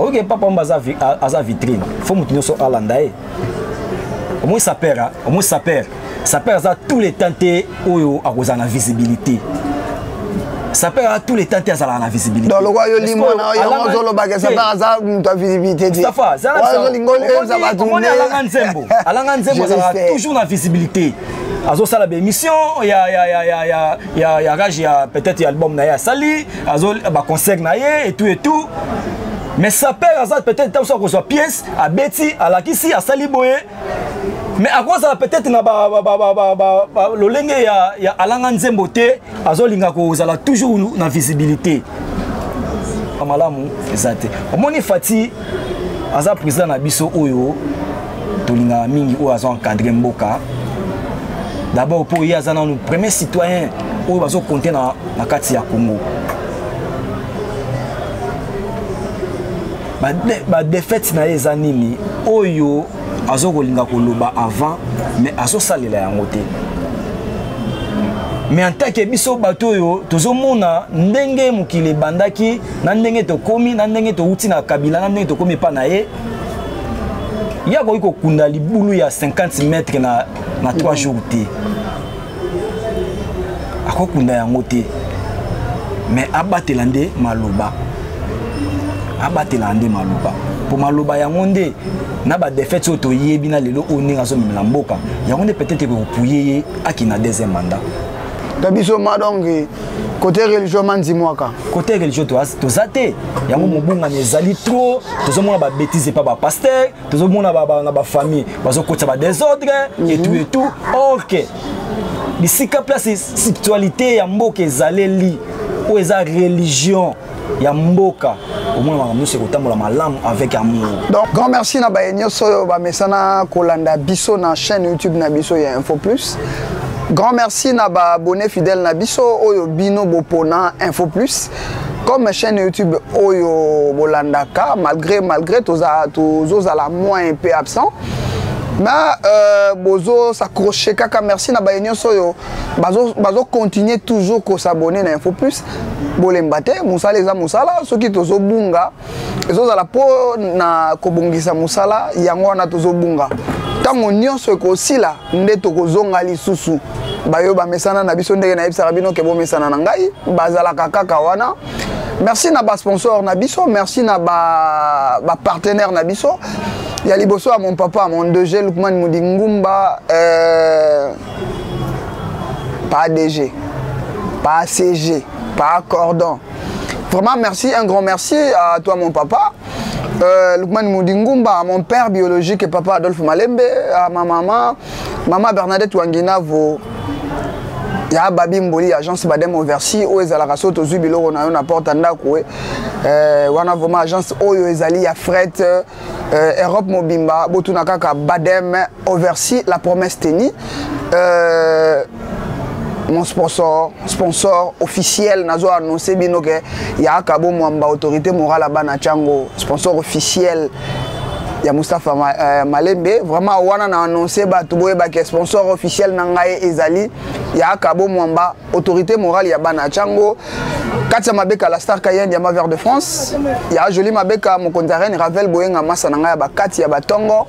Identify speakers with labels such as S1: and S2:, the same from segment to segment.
S1: Oke papa mba aza vitrine, faut mutu nyonso alanda ye. Omoi sapeur, omoi sapeur. Sapeur aza tous les temps te oyo akozala na visibilité. Sapeur aza tous les temps te azalaka na visibilité.
S2: Donc lokwa yo limwa na yo yango ozoloba ke sapeur aza moto ya visibilité te.
S1: Mustafa, zala
S2: olingo oyebisa bato
S1: omoni alanga nzembo. Alanga nzembo azalaka toujours na visibilité. Azosala ba émission ya ya ya ya ya ya ya rage ya peut-être ya album na ye asali, azo ba concert na ye et tout et tout. Mais sapeur aza peut-être ntango soki akozwa pièce, abeti, alakisi, asali boye. Mais akozala peut-être na ba, ba, ba, ba, ba, ba, ba, lolenge ya, ya alanga nzembo te, azolinga kozala toujours na visibilité. Malamu eza te. Omoni Fati aza président na biso oyo tolingaka mingi, oyo azo encadrer mboka. D'abord po ye aza nanu premier citoyen oyo bazo compter na, na kati ya Congo. Ba défaite na ye eza nini oyo azo kolinga koloba avant mais azosalela yango te. Mais en tant que biso bato oyo tozomona ndenge mokili ebandaki na ndenge tokomi, na ndenge towuti na Kabila, na ndenge tokomi epa na ye, ye akoki kokunda libulu ya 50 mètres na 3 jours te. Akokunda yango te. Mais abatela nde maloba. Abatela nde maloba. Po maloba yango nde na ba défaite oyo toyebi na lelo oyo ndenge azomemela mboka, yango nde peut-être ekopuye ye akina deuxième mandat.
S2: To biso ma donc côté religion mandimwaka.
S1: Côté religion toza te. Yango mobungani ezali trop, tozomona ba bêtises pa ba pasteur, tozomona ba na ba famille, bazokotisa ba désordre et tout et tout. Or que bisika place spiritualité ya mboka ezaleli oyo eza religion ya mboka, omona makambo nyonso ekotambola malamu avec amour.
S2: Donc grand merci na baye nyonso oyo bamesana kolanda biso na chaîne YouTube na biso ya Info Plus. Grand merci na ba abonné fidèle na biso oyo bino bopona Info Plus comme chaîne YouTube oyo bolandaka, malgré toza tozozala moins un peu absent, mais bozo s'accrocher kaka. Merci na baye nyonso oyo bazo continuer toujours ko s'abonner na Info Plus. Bolemba te, mosala eza mosala, soki tozobunga ezozala po na kobongisa mosala yango wana tozobunga. Ntango nyonso ekosila nde tokozonga lisusu. Bayo bamesana na biso ndenge nayebisaka bino ke bomesana na ngai, bazalaka kaka wana. Merci na ba sponsor na biso, merci na ba partenaire na biso. Ya liboso ya mon papa, mon DG Lukman Mudingumba, pas DG, pas CG, pas cordon. Vraiment merci, un grand merci à toi mon papa. Lukman Mudingumba, mon père biologique et papa Adolphe Malembe, à ma maman, maman Bernadette Wanginavo, ya Babi Mboli, agence Badem Oversi, oyo ezalaka so tozwi biloko na yo na porte ndako, wana vraiment agence oyo ezali ya fret, Europe mobimba, botuna kaka Badem Oversi, la promesse tenue. Mon sponsor officiel, nazo annoncé bino ke ya Kabo Mwamba, autorité morale à bana Tchango, sponsor officiel ya Mustafa Malembe. Vraiment wana na annoncé ba tuboye ba ke sponsor officiel na ngai ezali ya Kabo Mwamba, autorité morale ya bana Tchango. Katia Mabeka, la star Cayenne, Diamant Vert de France. Ya Jolie Mabeka, mokonzi ya reine Ravel Boyenga, masa na ngai ya bakati ya batongo.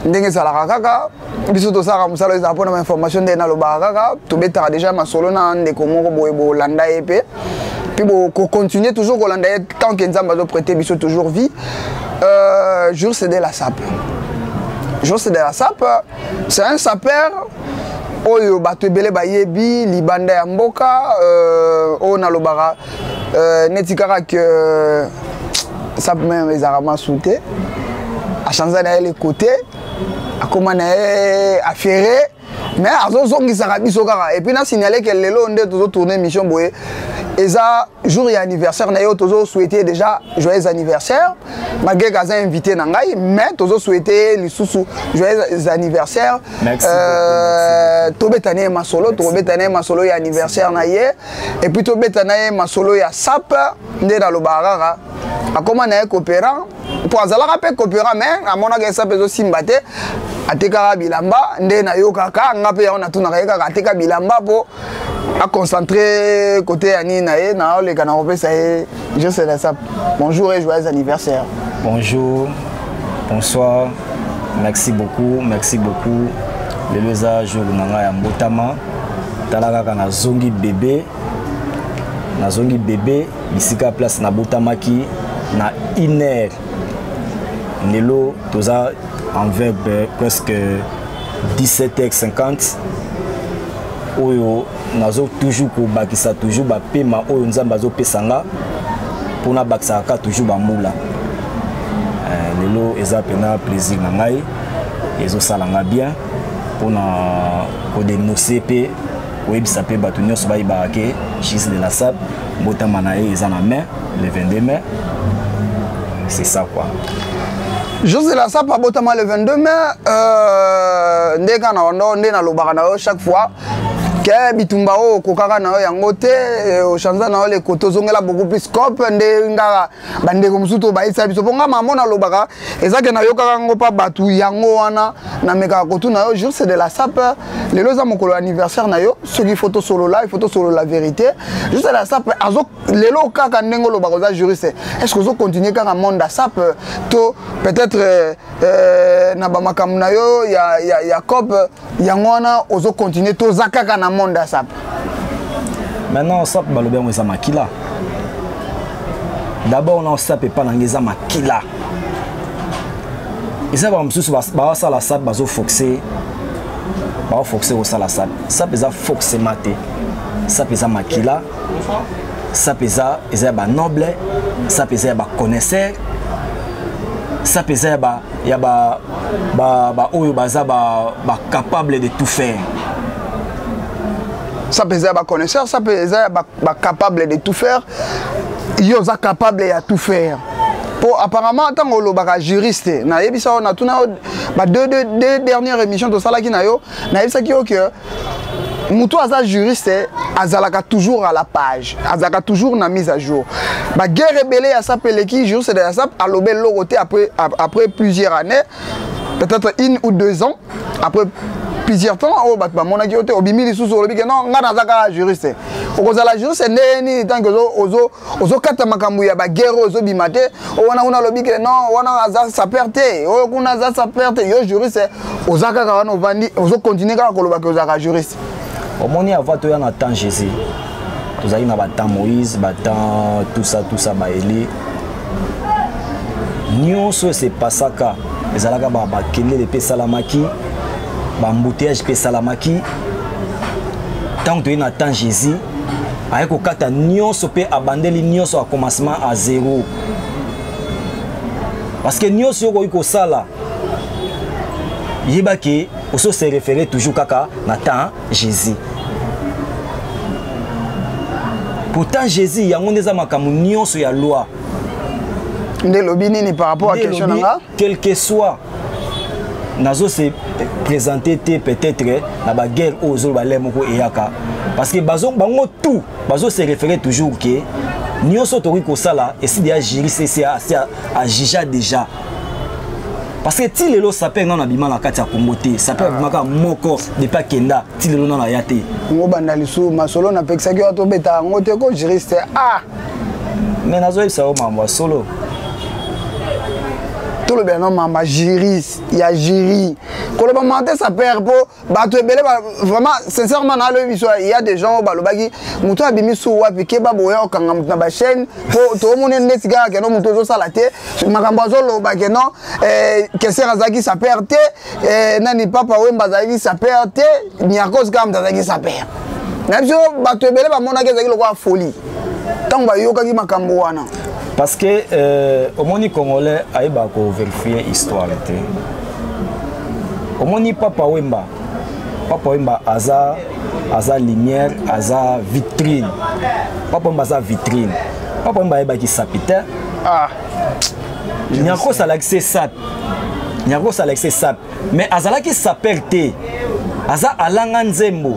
S2: Ndenge ezalaka kaka biso tosalaka mosala ezala mpona ba information nde nalobaka kaka, tobetaka déjà masolo na ndeko moko boye, bolanda ye mpe puis bokocontinue toujours kolanda ye tant que Nzambe azoprêter biso toujours vie. Jour c'est de la sape, jour c'est de la sape, c'est un sapeur oyo bato ebele bayebi libanda ya mboka, oyo nalobaka, neti kaka que sape même ezalaka masu te, achanza na ye le côté, akoma na ye affaire, mais azozongisaka biso kaka. Et puis na signalé que lelo nde tozotourne émission boye eza jour ya anniversaire na ye, tozosouhaiter déjà joyeux anniversaire malgré qu'aza invité na ngai, mais tozosouhaiter lisusu joyeux anniversaire.
S1: Merci
S2: Tobeta na ye masolo, tokobeta na ye masolo ya anniversaire na ye et puis tobeta na ye masolo ya sape nde nalobaka kaka akoma na ye coopérant, po azalaka mpe coopérant mais amonaka esape ezosimba te, atekaka bilamba. Nde nayokaka nga mpe yango natunaka ye kaka ateka bilamba po Aconcentré côté ya nini na ye, na oleka na kopesa ye. Juriste de la Sape, bonjour et joyeux anniversaire.
S1: Bonjour, bonsoir, merci beaucoup, merci beaucoup. Lelo eza jour na ngai ya mbotama. Tala kaka, nazongi bébé, nazongi bébé bisika place nabotamaki na une heure. Lelo toza envers presque 17h50 oyo nazo toujours kobakisa toujours bapema oyo Nzambe azopesa nga mpona bakisaka kaka toujours bambula. Lelo eza mpena plaisir na ngai, ezosala nga bien mpona kodénoncer mpe koyebisa mpe bato nyonso bayebaka ke Juriste de la Sape, mbotama na ye eza na mai, le 22 mai. C'est ça quoi.
S2: Juriste de la Sape abotama le 22 mai. Nde kaka na wando nde nalobaka na yo chaque fois ke bitumba oyo okokaka na yo yango te, ochanza na yo lekoto, ozongela beaucoup plus cope. Nde ngaka bandeko mosusu to bayebisa biso, mpo nga mamo nalobaka eza ke nayokaka yango mpa bato yango wana. Namekaka kotuna yo, Juriste de la Sape, lelo eza mokolo ya anniversaire na yo. Soki faut tosolola, il faut tosolola vérité. Juriste de la Sape azo lelo kaka ndenge olobaka oza juriste, est ce que ozocontinue kaka monde ya sape to peut-être na bamakambo na yo ya cope yango wana ozocontinue, toza kaka na monde ya sape?
S1: Maintenant, sape, balobi yango eza makila. D'abord na sape epa na ngai eza makila. Eza bamosusu bazosala sape, bazoforce, baoforce kosala sape. Sape eza forcément te, sape eza makila. Sape eza ya banoble, sape eza ya baconnaisseur, sape eza ya ba oyo baza bacapable de tout faire.
S2: Sape eza ya baconnaisseur, sape eza ya bacapable de tout faire. Yo oza capable ya tout faire? Po apparemment ntango olobaka juriste, nayebisa yo, natuna yo ba deux dernières émissions tosalaki na yo, nayebisaki yo ke moto aza juriste azalaka toujours à la page, azalaka toujours na mise à jour. Baguerre ebele ya sape eleki, juriste de la Sape alobi eloko te. Après plusieurs années, peut-être 1 ou 2 ans, après plusieurs temps oyo bato bamonaki yo te, obimi lisusu, olobi ke non, ngai naza kaka juriste. Okozala juriste ndenge nini tant que ozokata makambo ya baguerre oyo ozobima te? Oyo wana kuna alobi ke non, wana aza sapeur te, oyo kuna aza sapeur te. Yo juriste oza kaka wana, ovandi, ozocontinue kaka koloba ke ozalaka juriste?
S1: Omoni, avant toya na temps Jésus, tozalaki na batemps Moïse, batemps tout ça, tout ça, baeli nyonso esepasaka, ezalaka bakelele mpe esalamaki, baembouteillage mpe esalamaki. Ntango toye na temps Jésus, aye kokata nyonso mpe abandeli nyonso ya commencement à zéro, parce que nyonso oyo okoki kosala, yebaki oso se référer toujours kaka na temps Jésus. Pourtant Jésus yango nde eza makambo nyonso ya loi.
S2: Nde elobi nini par rapport à question na nga?
S1: Quel que soit nazo se présenter te, peut-être na baguerre oyo ozoloba le moko eyaka, parce que bazo bango tout bazo se référer toujours ke nyonso tokoki kosala esi deya juriste esi ajuger déjà. Parce que ti lelo sapeur nano abima na kati ya Kongo te. Sapeur abimaka moko depuis akenda, ti lelo nano aya te.
S2: Ngo banda lisusu masolo napekisaki yo tobeta yango te ko, juriste, ah.
S1: Mais nazoyebisa yo mambo ya solo.
S2: Tolobela no mamba juriste ya jury, koloba mama te sapeur, mpo bato ebele vraiment, sincèrement, nalobi biso, il y a des gens oyo balobaki moto abimi su wapi, keba boya okanga moto na bachaîne, mpo toomoni ndeti kaka keno moto ozosala te makambo azoloba ke non, Kester azalaki sapeur te, nani, Papa Wemba azalaki sapeur te, Niarcos kaka moto azalaki sapeur na biso. Bato ebele bamonaki ezalaki lokola folie ntango bayokaki makambo wana.
S1: Parce que omoni, Congolais ayebaka kovérifier histoire te. Omoni, Papa Wemba, Papa Wemba aza lumière, aza vitrine. Papa Wemba aza vitrine. Papa Wemba ayebaki sapi te.
S2: Ah.
S1: Niarcos alakisi sape, Niarcos alakisi sape, mais azalaki sapeur te. Aza alanga nzembo,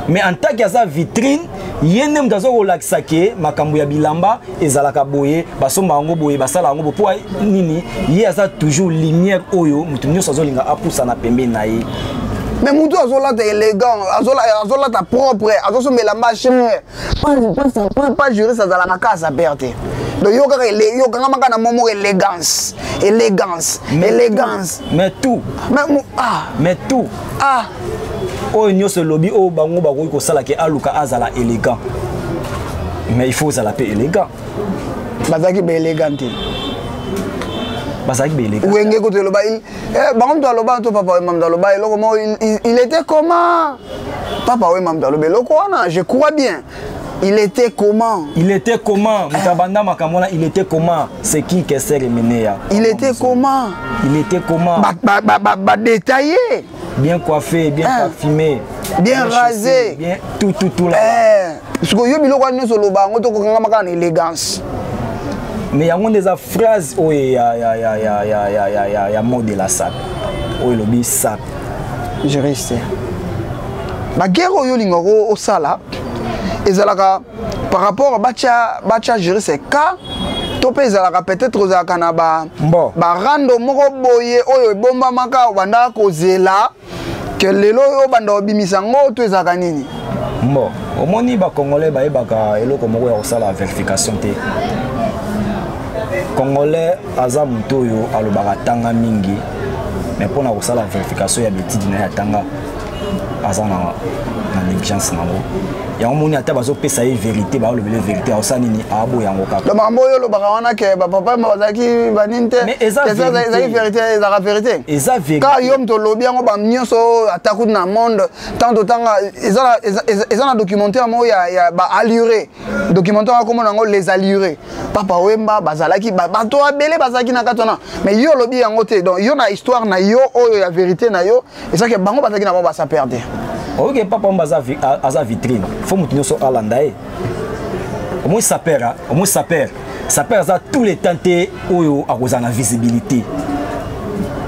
S1: mais en tant que aza vitrine, ye nde moto aza kolakisa ke makambo ya bilamba ezalaka boye, basomba yango boye, basala yango boye. Mpo nini? Ye aza toujours lumière oyo moto nyonso azolinga apusana pembeni na ye.
S2: Mais motu azolata élégant, azolata propre, azosomba elamba cher, pas juriste azalaka kaka sapeur te. Donc yo kaka, yo kangama kaka na mo moko, élégance, élégance, élégance.
S1: Mais tout,
S2: mais ah,
S1: mais tout,
S2: ah,
S1: oyo nyonso elobi, oyo bango bakoki kosala ke aluka azala élégant, mais il faut ozala mpe élégant.
S2: Bazalaki baélégant te.
S1: Bazalaki baélégant.
S2: Wenge kutu eloba bango moto aloba to Papa Wemba moto aloba eloko moko, il était comment? Papa Wemba moto aloba eloko wana, je crois bien. Il était comment?
S1: Il était comment? Moto abanda makambo wana, il était comment? C'est qui? Kester Emeneya.
S2: Il était comment?
S1: Il était comment?
S2: Badétaillé.
S1: Bien coiffé, bien parfumé,
S2: bien rasé,
S1: bien tout, tout, tout là.
S2: Sikoyo yo, biloko wana nyonso oloba yango, tokokangama kaka na élégance.
S1: Mais yango nde eza phrase oyo ya mot de la sape, oyo elobi sape.
S2: Juriste, baguerre oyo olingaka osala ezalaka par rapport batya juriste ka to mpe ezalaka peut-être ozalaka na barando moko boye oyo ebombamaka, obandaka kozela ke lelo oyo obanda obimisa yango, to ezalaka nini?
S1: Bon, omoni, bacongolais bayebaka eloko moko ya kosala vérification te. Congolais aza moto oyo alobaka tanga mingi, mais mpona kosala vérification ya betidi na ye atanga, aza na négligence nango. Yango moni, ata bazopesa ye vérité, baolobele vérité, aosala nini? Aboya yango kaka.
S2: Donc makambo oyo olobaka wana ke bapapa bazalaki banini te, ezalaki vérité? Ezalaka vérité?
S1: Eza vérité.
S2: Kaka yo moto olobi yango, banyonso ata kutu na monde, ntango totanga, eza na documentaire moko ya baallure, documentaire wana komona yango Les Allurés. Papa Wemba bazalaki bato ebele bazalaki na kati wana, mais yo olobi yango te. Donc yo na histoire na yo oyo ya vérité na yo, ezalaki bango bazalaki na bango basapeur te.
S1: Oyoki, Papa Wemba aza vitrine, faut moto nyonso alanda ye. Omoi sapeur, omoi sapeur, sapeur aza tous les temps te oyo akozala na visibilité.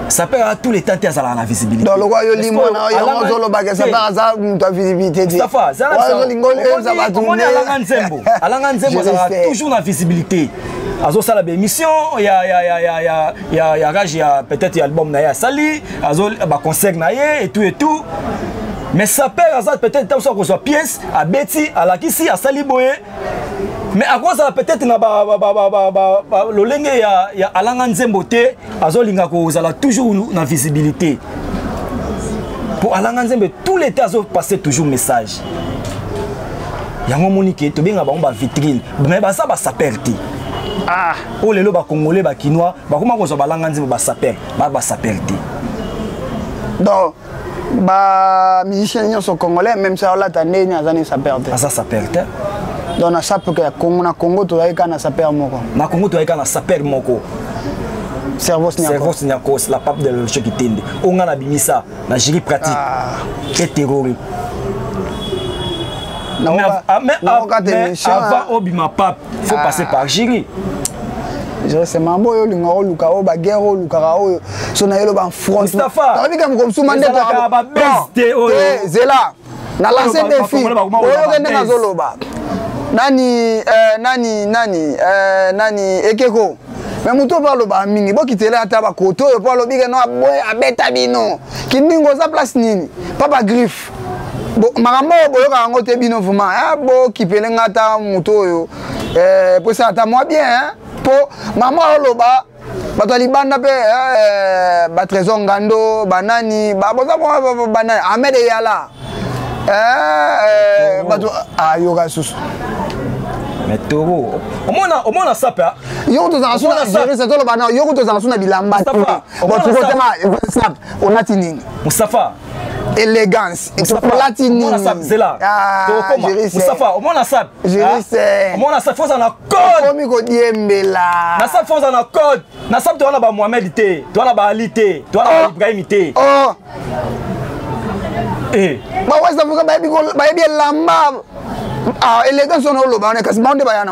S1: Sapeur aza tous les temps te azalaka na visibilité.
S2: Donc lokwa yo limwa na yango, ozolobaka sapeur aza moto ya visibilité te.
S1: Omoni, alanga nzembo, alanga nzembo azalaka toujours na visibilité, azosala baémission ya rage, ya peut-être ya album na ye asali, baconcert na ye et tout et tout. Mais sapeur aza peut-être ntango so akozwa pièce, abeti, alakisi, asali boye, mais akozala peut-être na lolenge ya alanga nzembo te, azolinga kozala toujours na visibilité. Po alanga nzembo, tout le temps azopasse toujours message. Yango omoni ke tobenga bango bavitrine, mais baza basapeur te.
S2: Ah.
S1: Oyo lelo bacongolais, bakinois bakoma kozwa balanga nzembo basapeur, baa basapeur te.
S2: Donc bamusicien nyonso congolais, même sa olata ndeni, aza ni sapeur te?
S1: Aza sapeur te.
S2: Donc na sape ya Congo, na Congo tozalaki kaka na sapeur moko?
S1: Na Congo tozalaki kaka na sapeur moko.
S2: Servos.
S1: Servos Niakos, la pape de l'Olche Kitende, oyo nga nabimisa na jury pratique et terrori. Mais avant obima pape, faut passer par jury.
S2: C'est mambo oyo olinga oluka, oyo baguerre oyo olukaka, oyo so na ye loba front. Nabika moko mosusu nde zela na lance défi oyoke ndenge azoloba nani, nani, nani, nani, ekeko. Mais moto mpo alobaka mingi, bokitela ata bakoto oyo mpo alobi ke no abeta bino kindingo, oza place nini, Papa Griffe? Makambo oyo boyokaka yango te bino vraiment. Bokipele nga ata moto oyo po esala ata mwa bien, mpo mama oloba bato ya libanda mpe, batrésor ngando, banani, boza banani, Ahmed Eyala, bato ayoka susu.
S1: Mais toro, omona, omona sape.
S2: Yo tozala su na juriste, toloba na yo, tozala su na bilamba te. Bon, tukotema sape, olati nini?
S1: Mustafa.
S2: Élégance, olati nini?
S1: Zela, Mustafa, omona sape.
S2: Juriste.
S1: Omona sape, faut na code.
S2: Okomi kodiembela.
S1: Na sape, faut na code. Na sape, towana ba Mohamed te, towana ba Ali te, towana ba Ibrahim te.
S2: Oh. Bawest Africa bayebi elamba, élégance wana oloba wana, kasi bango nde baya.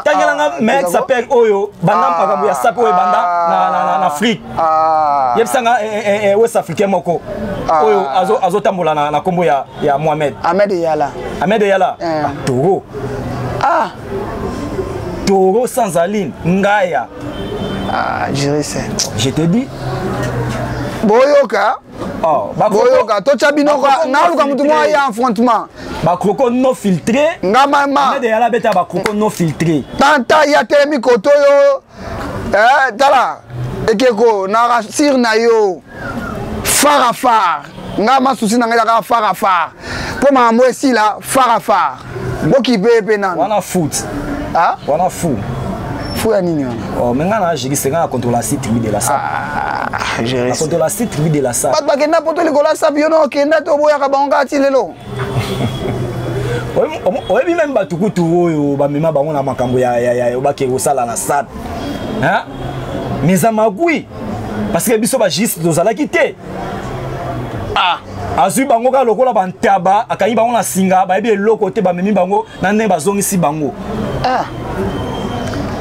S1: Tangelanga mec sapeur oyo banda makambo ya sape oyo ebanda na Afrique. Yebisanga West africain moko oyo azotambola na nkombo ya Mohamed.
S2: Ahmed Yala.
S1: Ahmed Yala, Toro.
S2: Ah.
S1: Toro sans aline ngaya.
S2: Ah, juriste.
S1: Je te dis.
S2: Boyoka.
S1: Oh,
S2: boyoka, totya bino, naluka motu moko aya affrontement.
S1: Bacroco non filtré.
S2: Nga mama
S1: Ahmed Yala abeta bacroco non filtré.
S2: Tanta ya telemi koto yo, eh, tala ekeko na rassure na yo phare à phare. Nga masusi na ngai kaka phare à phare mpo makambo esila phare à phare, bokipe mpe nano.
S1: Wana foot.
S2: Ah?
S1: Wana fou.
S2: Fou ya nini wana?
S1: Oh, mais nga na juriste, nga na contrôle la site tribu de la sape.
S2: Ah,
S1: na
S2: juriste.
S1: Contrôle la site tribu de la sape.
S2: Bato bakenda poto likolo ya sape, yo na okenda te, oboyaka bango kaka ti lelo.
S1: Oyebi meme bato kutu oyo bamema bango na makambo ya bake kosala na sape, hein? Mais eza magui parce que biso bajuriste tozalaki te.
S2: Ah.
S1: Azwi bango kaka lokola bantaba, akangi bango na singa, bayebi eloko te, bamemi bango na ndenge bazongisi bango.
S2: Ah.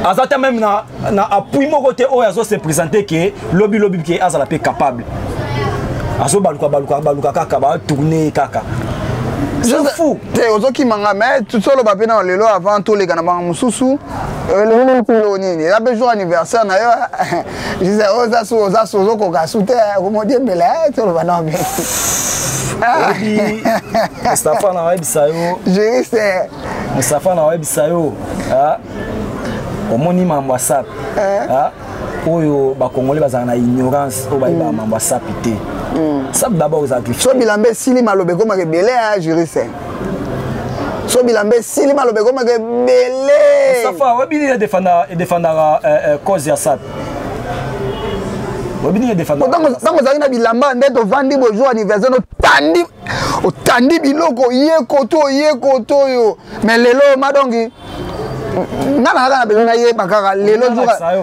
S1: Aza te même na appui moko te oyo azo se présenter ke lobi lobi ke azala mpe capable, azobaluka baluka baluka kaka, batourne kaka. C'est fou.
S2: Te, ozokimanga, mais tosoloba mpe na lelo avant toleka na bango mosusu. Lelo nini? Eza mpe jour anniversaire na yo. Jise, oza su, oza su, ozokoka su te, okomodiembela. Toloba na mpe.
S1: Oyebi, Mustapha, na oyebisa yo.
S2: Juriste.
S1: Mustapha, na oyebisa yo, ah, omoni mambo ya sape, ah, oyo bakongole bazala na ignorance oyo bayebaka mambo ya sape te. Sape d'abord ezalaki
S2: So bilamba esili, maloba ekomaka ebele ya juriste. So bilamba esili, maloba ekomaka ebele.
S1: Mustapha, oyebi nini edefendaka cause ya sape? Oyebi nini edefendaka?
S2: Ntango ozalaki na bilamba nde tovandi boye, jour anniversaire, otandi, otandi biloko, ye koto, ye koto oyo. Mais lelo madongi nga na kaka na besoin nayeba kaka lelo,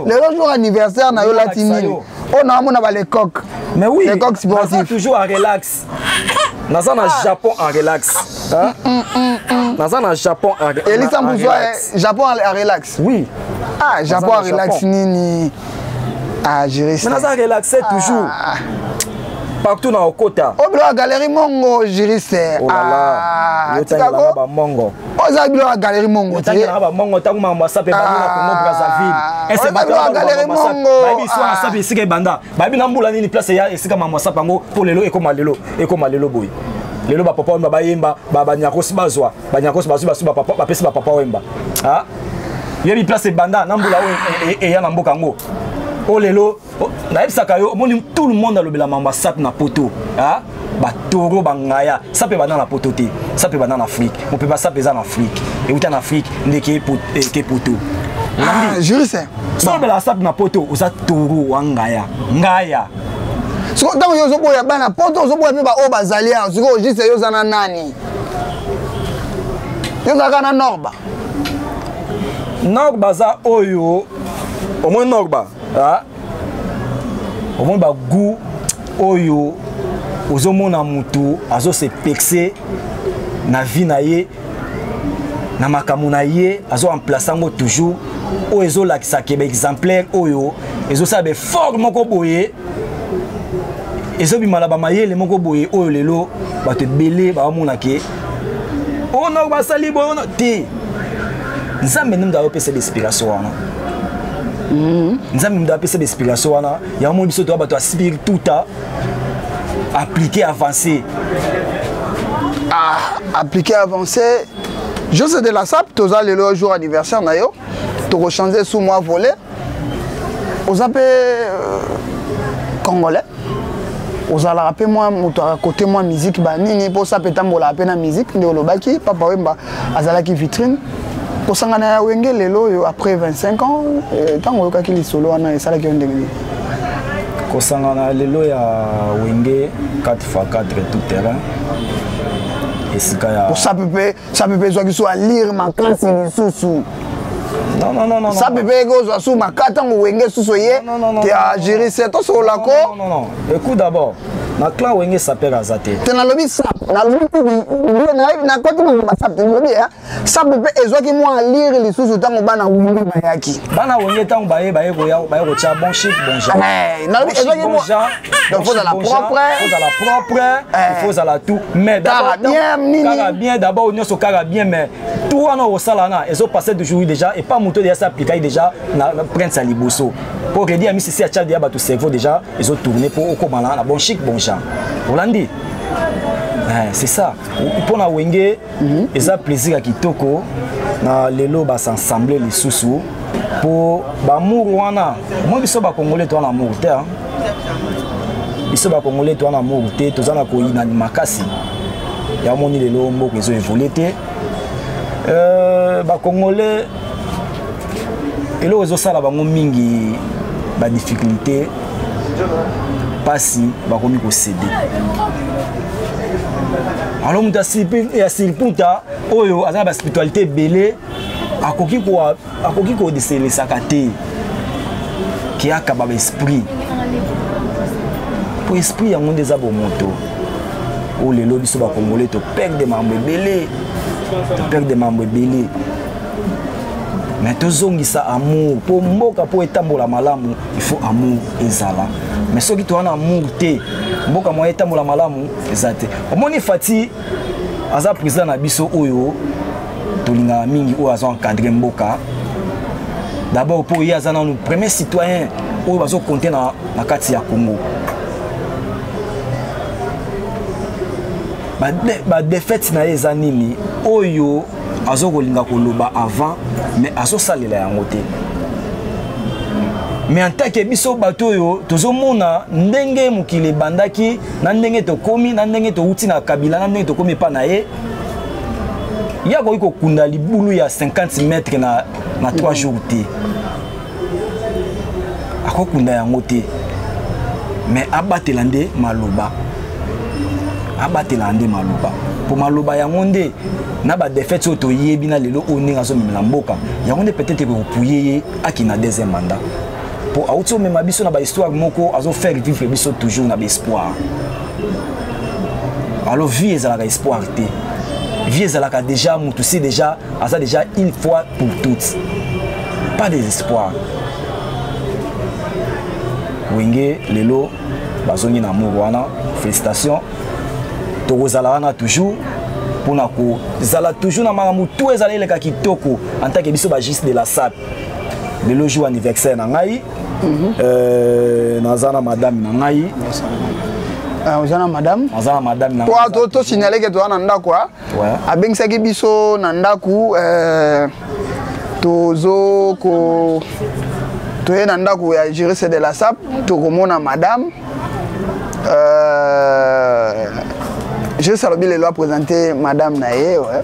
S2: lelo jour anniversaire na yo, olati nini? Oyo naamona ba lecoq.
S1: Mais oui.
S2: Lecoq sportif.
S1: Toujours en relax, naza na Japon en relax. Naza na Japon en
S2: Elisa Mbuzwa, Japon en relax.
S1: Oui.
S2: Ah, Japon en relax nini? Ah, juriste.
S1: Mais naza relaxé toujours. Partout na okota.
S2: Oyo biloko ya galerie mongo, juriste.
S1: Oh là là, yotangelanga bamongo.
S2: Oza biloko ya galerie mongo.
S1: Otangelanga bamongo ntango makambo ya sape ebandi na Congo Brazzaville. Ese bato
S2: ya galerie mongo
S1: bayebi histoire ya sape esika ebanda, bayebi na mbula nini place ya esika makambo ya sape yango mpo lelo ekoma, lelo ekoma lelo boye. Lelo bapapa Wemba bayemba, banyakosi bazwa, banyakosi bazwi, basu bapesi bapapa Wemba. Yebi place ebanda na mbula oyo eya na mboka yango oyo lelo nayebisaka yo. Omoni, tout le monde alobela mambo ya sape na poto, batoro bangaya. Sape ebanda na poto te, sape ebanda na Afrique. Mopepe sape eza na Afrique, euta na Afrique ndeke eke poto.
S2: Juriste.
S1: So olobela sape na poto, oza toro wa ngaya ngaya.
S2: Siko ntango yo ozoboya bana poto, ozoboya mpe baoyo bazali awa. Sikoyo juste, yo oza na nani? Yo ozalaka na Norba.
S1: Norba aza oyo omoi Norba, omoi bagu oyo ozomona motu azose pexe na vie na ye, na makambo na ye, azo emplace yango toujours. Oyo ezolakisa ke baexemplaire oyo ezosala baeffort moko boye, ezobima na bamayele moko boye oyo lelo bato ebele baomona ke ono basali boye, ono te. Nzambe nde moto ayopesa bainspiration wana. Nzambe moto apesa bainspiration wana. Yango moni biso toya bato ya spirituta appliqué, avancé.
S2: Ah, appliqué, avancé. José de la Sape, toza lelo jour anniversaire na yo, tokochange sous moi volet. Oza mpe congolais, ozalaka mpe mwa moto akote mwa musique banini, mpo sape etambolaka mpe na musique. Nde olobaki Papa Wemba azalaki vitrine. Kosangana ya Wenge lelo oyo après 25 ans, ntango oyokaki lisolo wana, esalaki yo ndenge nini?
S1: Kosangana lelo ya Wenge 4x4 tout terrain, esika ya
S2: Sape mpe, sape mpe ezwaki so alire makasi lisusu.
S1: Non, non, non, non.
S2: Sape mpe ekozwa su maka ntango Wenge susu ye.
S1: Non, non, non,
S2: Te,
S1: non, non.
S2: Juriste, tosololako.
S1: Non, non, non. Écoute d'abord. Na clan Wenge, sapeur aza te.
S2: Te, nalobi sap, nalobi nakoti makambo sap te. Nalobi sap mpe ezwaki mwa alire lisusu ntango bana Wenge bayaki.
S1: Bana Wenge, ntango baye, baye koya, baye kotya bon chic bon genre.
S2: Nalobi ezwaki
S1: bon genre.
S2: Donc faut ozala propre.
S1: Faut ozala propre, il faut ozala tout, mais
S2: kaka bien nini?
S1: Kaka bien d'abord, nyonso kaka bien, mais tout wana okosala wana ezopasse toujours déjà epa moto déjà s'appliquaki déjà na prince ya liboso, po Reddy Amisi si atya déjà bato cerveau déjà ezotourne mpo okóma na bon chic bon genre. Olandi, c'est ça. Mpo na Wenge, eza plaisir ya kitoko na lelo bas'ensemble lisusu, mpo bamour wana. Moi, biso bacongolais toza na amour te. Biso bacongolais toza na amour te, toza na koyina makasi. Ya moni lelo mboka ezo évolue te. Bacongolais, eloko ezosala bango mingi badifficulté, mpasi, bakomi kocéder. Alors moto ya siliputa oyo aza na baspiritualité ebele akoki kodeselesaka te ke akaba baesprit, po esprit yango nde eza bomoto. Oyo lelo biso bacongolais toperdre makambo ebele, toperdre makambo ebele. Mais tozongisa amour mpo mboka mpo etambola malamu, il faut amour ezala. Mais soki toza na amour te, mboka moya etambola malamu eza te. Omoni, Fati aza président na biso oyo tolingaka mingi, oyo aza encadre mboka d'abord, mpo ye aza nanu premier citoyen oyo bazokonte na kati ya Congo. Badéfaite na ye eza nini? Oyo azokolinga koloba avant, mais azosalela yango te. Mais en tant que biso bato oyo tozomona ndenge mokili ebandaki na ndenge tokomi, na ndenge touti na Kabila, na ndenge tokomi epa na ye, ye akoki kokunda libulu ya 50 mètre na 3 jours te. Akokunda yango te, mais abatela nde maloba, abatela nde maloba, mpo maloba yango nde na badéfaite oyo toyebi na lelo oyo ndenge azomemela mboka yango nde peut-être ekopuye ye akina deuxième mandat, mpo awuti omema biso na bahistoire moko, azofaire vivre biso toujours na baespoir. Alors vie ezalaka espoir te, vie ezalaka déjà mutu si déjà aza déjà une fois pour toutes, pas des espoirs. Wenge lelo bazongi na amour wana, félicitation. Tokozala wana toujours mpona kozala toujours na makambo tu ezala eleka kitoko en tant que biso bajuste de la sape. Lelo jour anniversaire na ngai, naza na madame na ngai.
S2: Oza na madame?
S1: Naza na madame na
S2: Po tosignale ke toza na ndako. Abengisaki biso na ndako, tozo ko toye na ndako ya juriste de la SAP, tokomona madame. Juriste alobi lelo aprésente madame na ye. Ouais.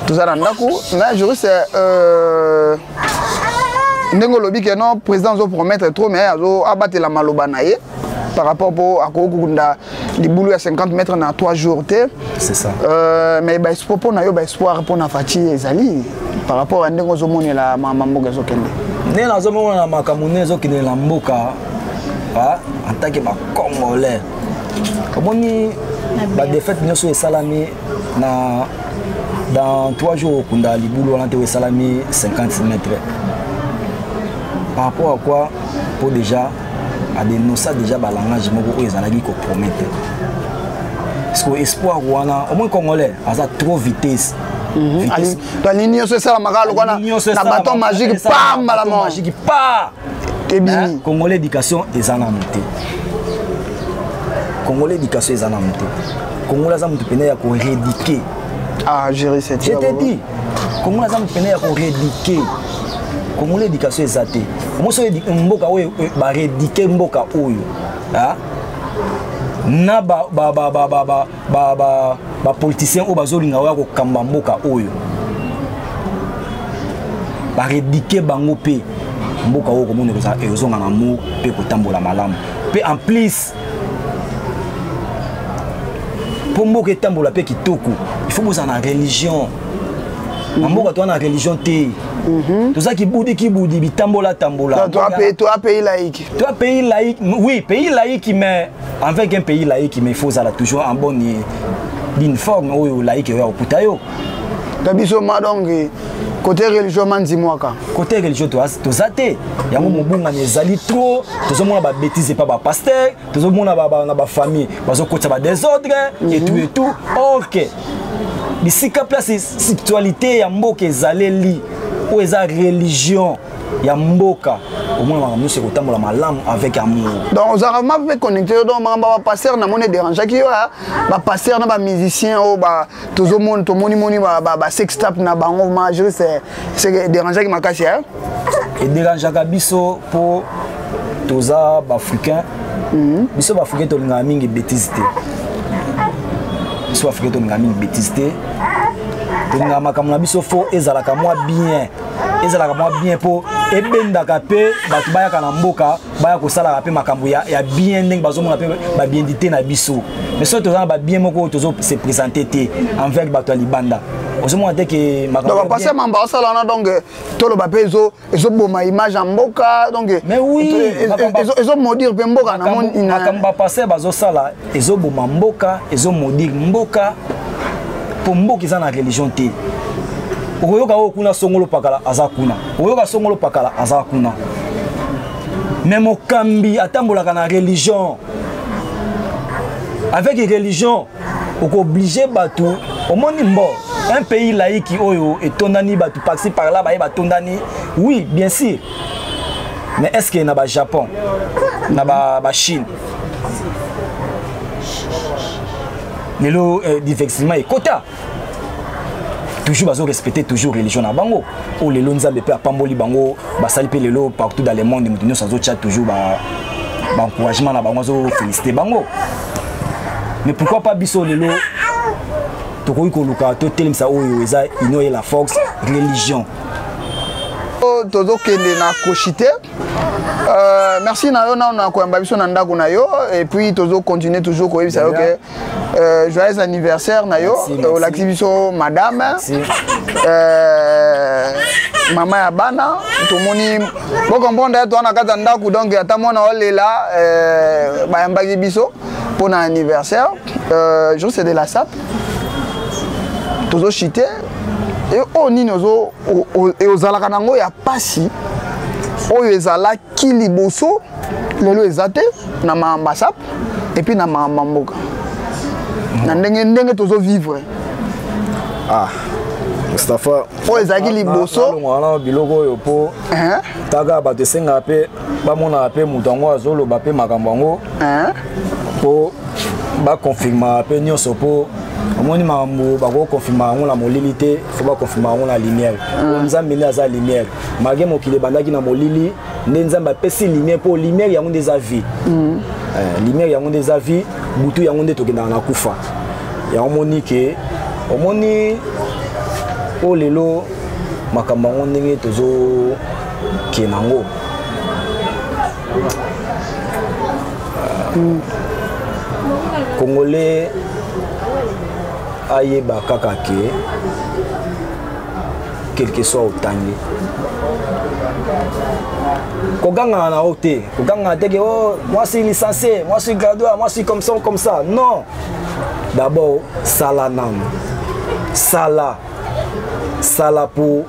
S2: Toza na ndako mais juriste, ndenge olobi ke non, président azopromettre trop, mais azo abatela maloba na ye par rapport mpo akoki kokunda libulu ya 50 mètres na 3 jours te.
S1: C'est ça.
S2: Mais baespoir mpo na yo, baespoir mpo na Fati ezali par rapport ya ndenge ozomonela mama mboka ezokende?
S1: Ndenge nazomona makambo ndenge ezokende na mboka, en tant que bacongolais, omoni badéfaite nyonso esalami na dans 3 jours, okunda libulu wana te oyo esalami 50 mètres. Par rapport à quoi? Po déjà adénonça déjà balangage moko oyo ezalaki kopromettre. Parce que espoir wana, au moins congolais aza trop vitesse.
S2: Alingi nyonso esalamaka lokola na bâton magique, pa mbala
S1: magique, pa
S2: ebimi.
S1: Congolais, éducation eza nanu te. Congolais, éducation eza nanu te. Congolais aza motu pene ya korééduquer.
S2: Ah, gérer cette
S1: Je te dis, congolais aza motu pene ya korééduquer. Congolais, éducation eza te. Moso mboka oyo barééduquer, mboka oyo na bapoliticien oyo bazolinga oya kokamba mboka oyo, barééduquer bango mpe mboka oyo komona ezonga na amour mpe kotambola malamu. Mpe en plus, mpo mboka etambola mpe kitoko, il faut bozala na religion. Na mboka toza na religion te. Toza kibudi kibudi, bitambola tambola.
S2: Toa pays laïque.
S1: Toa pays laïque, oui, pays laïque, mais avec un pays laïque, mais il faut ozala toujours en bonne d'une forme oyo laïque oyo akokuta yo.
S2: To biso ma, donc côté religion mandimwaka.
S1: Côté religion toza te. Yango mobungani ezali trop. Tozomona babêtise epa bapasteur, tozomona na bafamille bazokotisa badésordre et tout et tout. Or que bisika place spiritualité ya mboka ezaleli, oyo eza religion ya mboka, omona makambo nyonso ekotambola malamu avec amour.
S2: Donc ozalaka vraiment mpe connecté. Donc makambo ya bapasteur namoni edérangeaki yo, bapasteur na bamusicien oyo tozomona, tomonimoni basextape na bango, ma juste edérangeaki makasi.
S1: Edérangeaka biso mpo toza baafricain. Biso baafricain tolingaka mingi bétise te. Biso baafricain tolingaka mingi bétise te. Tolingaka makambo na biso fo ezalaka mwa bien, ezalaka mwa bien, mpo ebendaka mpe bato bayaka na mboka, baya kosalaka mpe makambo ya bien, ndenge bazomona mpe babiendité na biso. Mais soki toza na babien moko oyo tozo se présenter te envers bato ya libanda, ozomona te ke
S2: makambo mamba osala wana. Donc toloba mpe ezoboma image ya mboka, donc
S1: Mais oui,
S2: ezomaudire mpe mboka.
S1: Makambo bapasteur bazosala ezoboma mboka, ezomaudire mboka, mpo mboka eza na religion te. Okoyoka oyo kuna songolo pakala aza kuna, okoyoka songolo pakala aza kuna, mais mokambi atambolaka na religion. Avec religion okooblige bato. Omoni mbo un pays laïque oyo etondani bato par-ci par-là, baye batondani, oui, bien sûr, mais est ce que na bajapon, na bachine lelo divertissement ekota toujours, bazorespecte toujours religion na bango oyo lelo Nzambe mpe apamboli bango, basali mpe lelo partout dans le monde, moto nyonso azotia toujours baencouragement na bango, azofélicité bango. Mais pourquoi pas biso lelo tokoki koluka totelemisa oyo eza union et la force, religion?
S2: Tozokende na koshi te. Merci na yo nano na koyamba biso na ndako na yo. Et puis tozocontinue toujours koyebisa yo ke joyeux anniversaire na yo. Olakisi biso madame, mama ya bana. Tomoni bocomprendre ye, toa na kati ya ndako, donc ata mwana olela. Bayambaki biso mpo na anniversaire, jour c'est de la sape. Tozochite e oyo nini ozalaka nango ya pasi oyo ezalaki liboso, lelo eza te, na makambo ya sape et puis na makambo ya mboka, na ndenge ndenge tozovivre?
S1: Ah, Mustapha.
S2: Oyo ezalaki liboso.
S1: Wana biloko oyo mpo taka bato esengaka mpe bamonaka mpe moto yango azoloba mpe makambo yango, mpo baconfirmaka mpe nyonso, mpo omoni makambo bakoconfirma yango na molili te, fo baconfirma yango na lumière. Po Nzambe nde aza lumière. Malgré mokili ebandaki na molili, nde Nzambe apesi lumière, mpo lumière yango nde eza vie. Lumière yango nde eza vie, butu yango nde tokendaka na kufa. Yango omoni ke omoni oyo lelo makambo yango ndenge tozokende yango. Congolais ayeba kaka ke quel que soit otangi, kogangana na yo te, kogangana te ke oh, moi suis licencié, moi suis gradué, moi suis comme ça, comme ça. Non, d'abord sala nanu, sala, sala po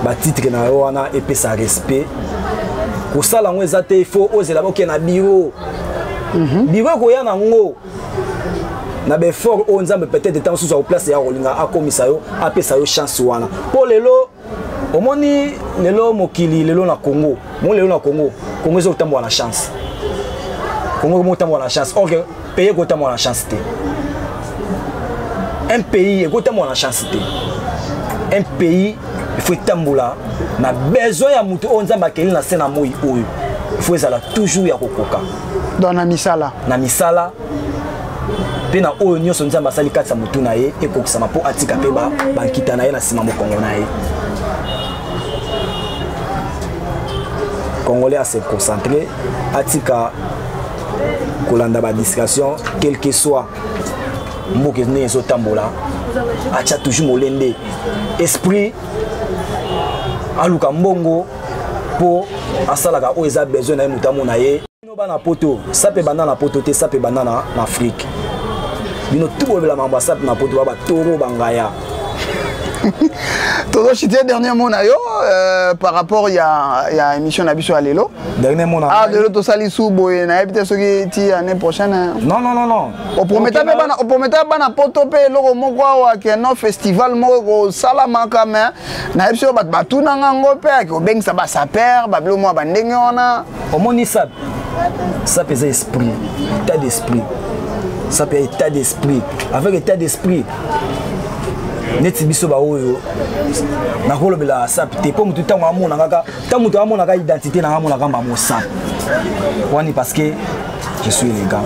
S1: batitre na yo wana epesa respect. Kosala yango eza te faut ozela bokende na bureau. Bureau ekoya nango na baeffort oyo Nzambe peut-être ntango mosusu akoplace ya kolinga akomisa yo, apesa yo chance wana. Mpo lelo omoni lelo mokili, lelo na Congo, mo lelo na Congo, Congo eza kotambola na chance. Congo ekotambola na chance, or que pays ekotambola na chance te. Un pays ekotambola na chance te. Un pays, il faut etambola na besoin ya moto oyo Nzambe akeli na se na moi oyo. Il faut ezala toujours ya kokoka.
S2: Donc na misala.
S1: Na misala mpe na oyo nyonso Nzambe asali kati ya motu na ye ekokisama, mpo atika mpe bankita na ye na nsima mokongo na ye. Congolais ase concentré, atika kolanda badistraction. Quel que soit mboka ndenge ezotambola, Atya toujours molende, esprit, aluka mbongo mpo asalaka oyo eza besoin na ye, moto amona ye. Bino bana poto, sape banda na poto te, sape banda na Afrique. Bino tu bolobela makambo ya sape na poto, ba batoro bangaya.
S2: Tozochite dernier mot na yo par rapport ya émission na biso ya lelo.
S1: Dernier mot na
S2: ah, lelo tosali su boye, nayebi te soki ti année prochaine.
S1: Non, non, non, non.
S2: Oprometa mpe bana, oprometa bana poto mpe eloko moko awa ke no festival moko ekosalamaka, mais nayebi soki bato batunanga yango mpe ake kobengisa basaper babilo mwa bandenge wana.
S1: Omoni, sape, sape eza esprit, état d'esprit. Sape ya état d'esprit, avec état d'esprit neti biso baoyo nakolobela sape te, mpo motu ntango amona kaka, ntango moto amonaka identité nanga, amonaka mbamo sape wani, parce que je suis élégant.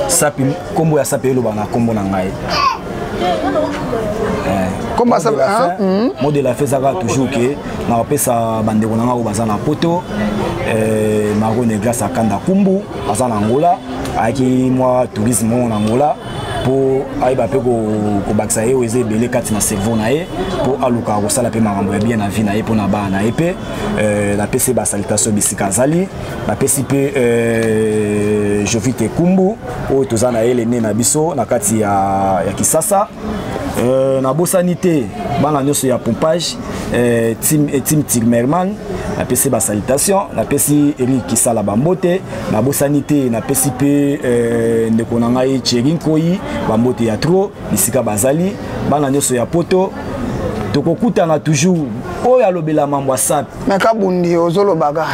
S1: Sape, nkombo ya sape eloba na nkombo na ngai. Mot de la fin ezaka toujours ke nakopesa bandeko na ngai oyo baza na poto, Marone Grâce Akanda Kumbu aza na Angola, ayaki mwa tourisme moko na Angola mpo ayeba mpe kobakisa ye oyo eza ebele kati na cerveau na ye, mpo aluka kosala mpe makambo ya bien na vie na ye mpo na bana na ye mpe. Napesi ye basalutation bisika azali. Napesi mpe Jovite Kumbu oyo toza na ye lene na biso na kati ya Kisasa. Nabosani te bana nyonso ya pompage, team Tilmerman, napesi basalutation. Napesi Erik Kisala bambote. Nabosani te, napesi mpe ndeko na ngai Thierry Nkoi bambote ya trop bisika bazali. Bana nyonso ya poto, tokokutana toujours. Oyo alobela mambo ya sape.
S2: Mais Kabundi ozolobaka.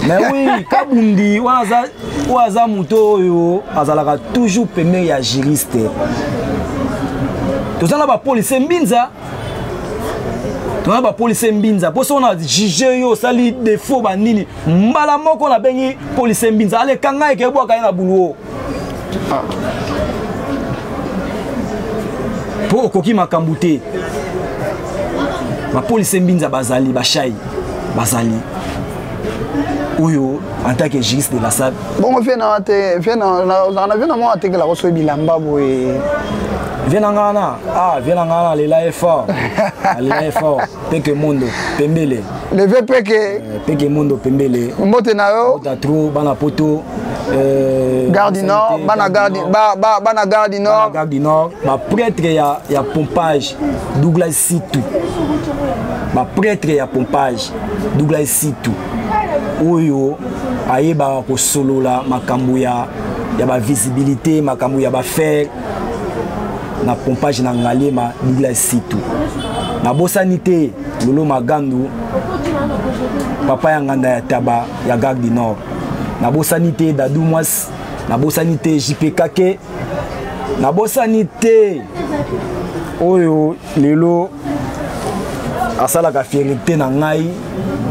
S1: Mais oui, Kabundi wana aza oyo aza moto oyo azalaka toujours pembeni ya juriste. Toza na bapolisier mbinza, toza na bapolisier mbinza, mpo soki na juge yo osali défaut banini, mbala moko nabengi policier mbinza, alekanga eke ebwaka ye na buluo mpo okoki makambo te. Bapolisier mbinza bazali, bashai bazali oyo en tant que juriste de la SAP.
S2: Bongo vie na te, vie na ozalaka na vie na mwa atekelaka so bilamba boye?
S1: Vie na ngai wana, ah, vie na ngai wana alela ye fort, alela ye fort. Peke Mondo pembele.
S2: Leve peke.
S1: Peke Mondo pembele.
S2: Mbote na yo.
S1: Mbote trop bana poto.
S2: Gare du Nord, bana gare ba ba bana gare du Nord.
S1: Bana gare du Nord, ba prêtre ya pompage Douglas Situ. Ba prêtre ya pompage Douglas Situ. Oyo ayebaka kosolola makambo ya ba visibilité, makambo ya ba faire na pompage na Ngaliema, Douglas Situ. Nabosani te Lolo Magandu, papa ya nganda ya taba ya gare du Nord. Nabosani te Dadu Mwasi, nabosani te JP Kake, nabosani te oyo lelo asalaka fierté na ngai,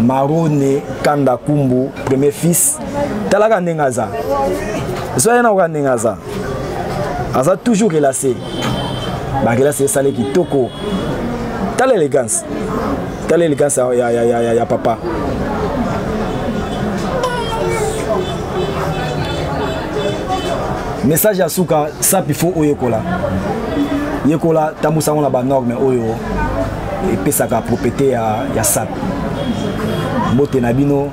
S1: Marone Kanda Kumbu, premier fils. Talaka ndenge aza, so ye nakoka ndenge aza, aza toujours relâché, barelase esali kitoko. Tala élégance, tala élégance ya papa. Message ya suka: sape, faut oyekola, yekola, tambusa yango na banorme oyo epesaka propriété ya sape. Mbote na bino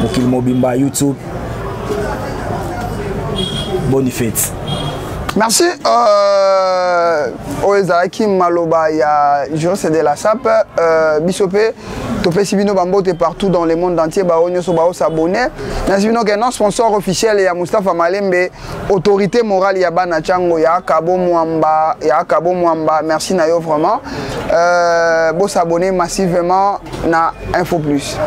S1: mokili mobimba YouTube, bonne fête.
S2: Merci. Oyo ezalaki maloba ya juriste de la SAP. Biso mpe topesi bino bambote partout dans le monde entier, bao nyonso baosabone. Nasi bino ke non, sponsor officiel ya Mustapha Malembe, autorité morale ya bana Ntiango, ya Kabo Mwamba, ya Kabo Mwamba, merci na yo vraiment. Bosabone massivement na Info Plus.